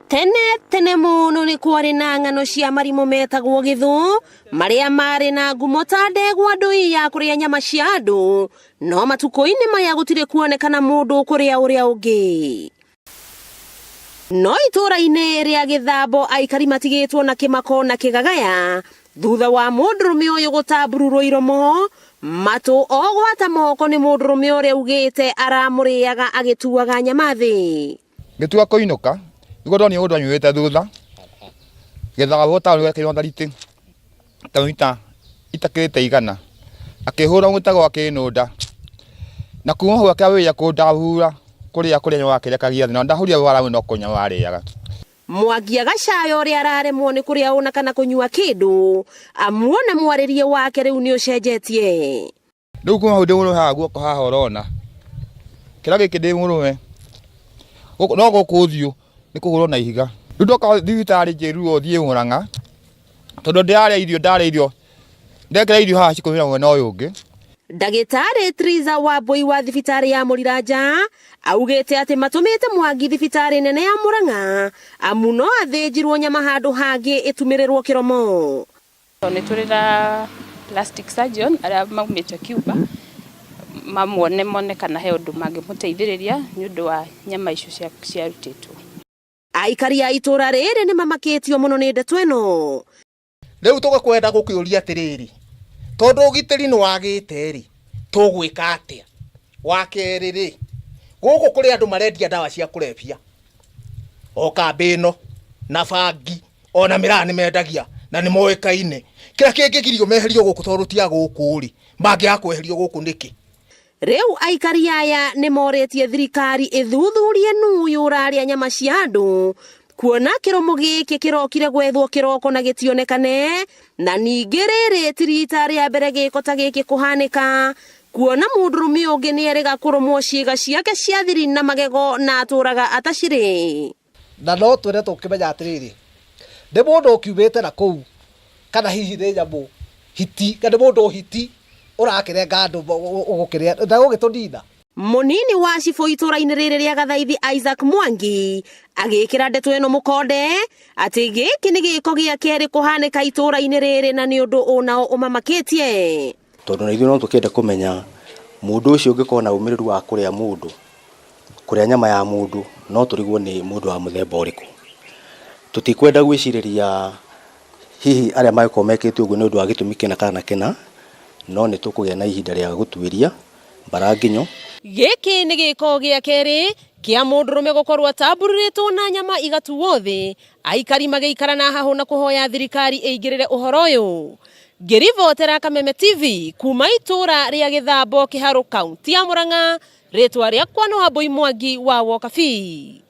Tene tene mũno nĩ kwarĩ na ng'ano cia marimũ metagwo gĩthũ, marĩa marĩ na ngumo ta ndegwa ndũi ya kũrĩa nyama cia andũ, no matukũ-inĩ maya gũtirĩ kuonekana mũndũ ũkũrĩa ũrĩa ũngĩ. No itũũra-inĩ rĩa Gĩthambo aikari matigĩtwo na kĩmako na kĩgagaya thutha wa mũndũrũme ũyũ gũtambururwo iromo, matũ o gwata moko nĩ mũndũrũme ũrĩa ugĩte aramũrĩaga agĩtuaga nyama thĩ. Ngĩtua kũinũka, nĩguo ndonire mũndũ anyuĩte thutha, gĩthabu taũni gwekĩirwo thariti, ta mita itakĩrĩte igana, akĩhũra mũtego akĩnũnda, na kuma hau akĩambĩrĩria kũndahura kũrĩa kũrĩa nyama akĩrekagia thĩ, na ndahurire rwara rũu no kũnyua warĩaga. Mwangi agacaya ũrĩa araremwo nĩ kũrĩa ona kana kũnyua kĩndũ, amu ona mwarĩrie wake rĩu nĩ ũcenjetie. Rĩu kuma hau ndĩ mũrũme haha guoko haha ũrona, kĩra gĩkĩ ndĩ mũrũme, no gũkũ ũthiũ nĩ kũhũrwo na ihiga. Rĩu ndoka thibitarĩ njĩrirwo thiĩ Mũrang'a, tondũ ndĩrarĩa irio ndarĩa irio, ndekĩra irio haha cikumĩra mwena ũyũ ũngĩ. Ndagĩtarĩ Triza Wambui wa thibitarĩ ya Mũriranja augĩte atĩ matũmĩte Mwangi thibitarĩ nene ya Mũrang'a amu no athĩnjirwo nyama handũ hangĩ ĩtumĩrĩrwo kĩromo. Nĩ tũrĩ na plastic surgeon arĩa maumĩte Cuba, mamuone mone kana he ũndũ mangĩmũteithĩrĩria nĩ ũndũ wa nyama icio ciarutĩtwo. Aikari a itũra rĩrĩ nĩ mamakĩtio mũno nĩ ndeto ĩno. Rĩu tũgakwenda gũkĩũria atĩrĩrĩ, tondũ ũgitĩri nĩ wagĩte-rĩ, tũgwĩka atĩa? Wa kerĩ-rĩ, gũkũ kũrĩ andũ marendia ndawa cia kũrebia, o kambĩ ĩno, na bangi, ona mĩraa nĩ mendagia na nĩ moĩkaine. Kĩrĩa kĩngĩgirio meherio gũkũ tondũ ti a gũkũ-rĩ, mangĩaga kweherio gũkũ nĩkĩ? Rĩu aikari aya nĩ morĩtie thirikari ĩthuthurie nũ ũyũ ũrarĩa nyama cia andũ, kuona kĩrũmũ gĩkĩ kĩrokire gwethwo kĩroko na gĩtionekane, na ningĩ rĩrĩ ti rita rĩa mbere gĩko ta gĩkĩ kũhanĩka, kuona mũndũrũme ũngĩ nĩ erĩga kũrũmwo ciĩga ciake cia thiri na magego na atũraga atacirĩ. Na no twende tũkĩmenya atĩrĩrĩ, nĩ mũndũ ũkiumĩte na kũu kana hihi nĩ nyamũ hiti, kana nĩ mũndũ hiti ũrakĩrenga andũ ũgũkĩrĩa ndegũgĩtũnina? Mũnini wa cibũ itũra-inĩ rĩrĩ rĩa Gathaithi Isaac Mwangi agĩkĩra ndeto ĩno mũkonde atĩ gĩkĩ nĩ gĩko gĩa kerĩ kũhanĩka itũra-inĩ rĩrĩ na nĩ ũndũ onao ũmamakĩtie. Tondũ na ithuĩ no tũkĩende kũmenya mũndũ ũcio ũngĩkorwo na ũmĩrĩru wa kũrĩa mũndũ, kũrĩa nyama ya mũndũ, no tũrigwo nĩ mũndũ wa mũthemba ũrĩkũ. Tũtikwenda gwĩcirĩria hihi arĩa mangĩkorwo mekĩte ũguo nĩ ũndũ wa gĩtũmi kĩna kana kĩna, no nĩ tũkũgĩa na ihinda rĩa gũtuĩria mbara nginyo. Gĩkĩ nĩ gĩko gĩa kerĩ kĩa mũndũrũme gũkorwo atambururĩtwo na nyama igatuo thĩ, aikari magĩikara na hahũ na kũhoya thirikari ĩingĩrĩre ũhoro ũyũ. Ngĩribotera Kameme TV kuma itũra rĩa Gĩthambo, Kĩharũ, kaunti ya Murang'a, rĩtwa rĩakwa nĩ Wambui Mwangi wa Wokabi.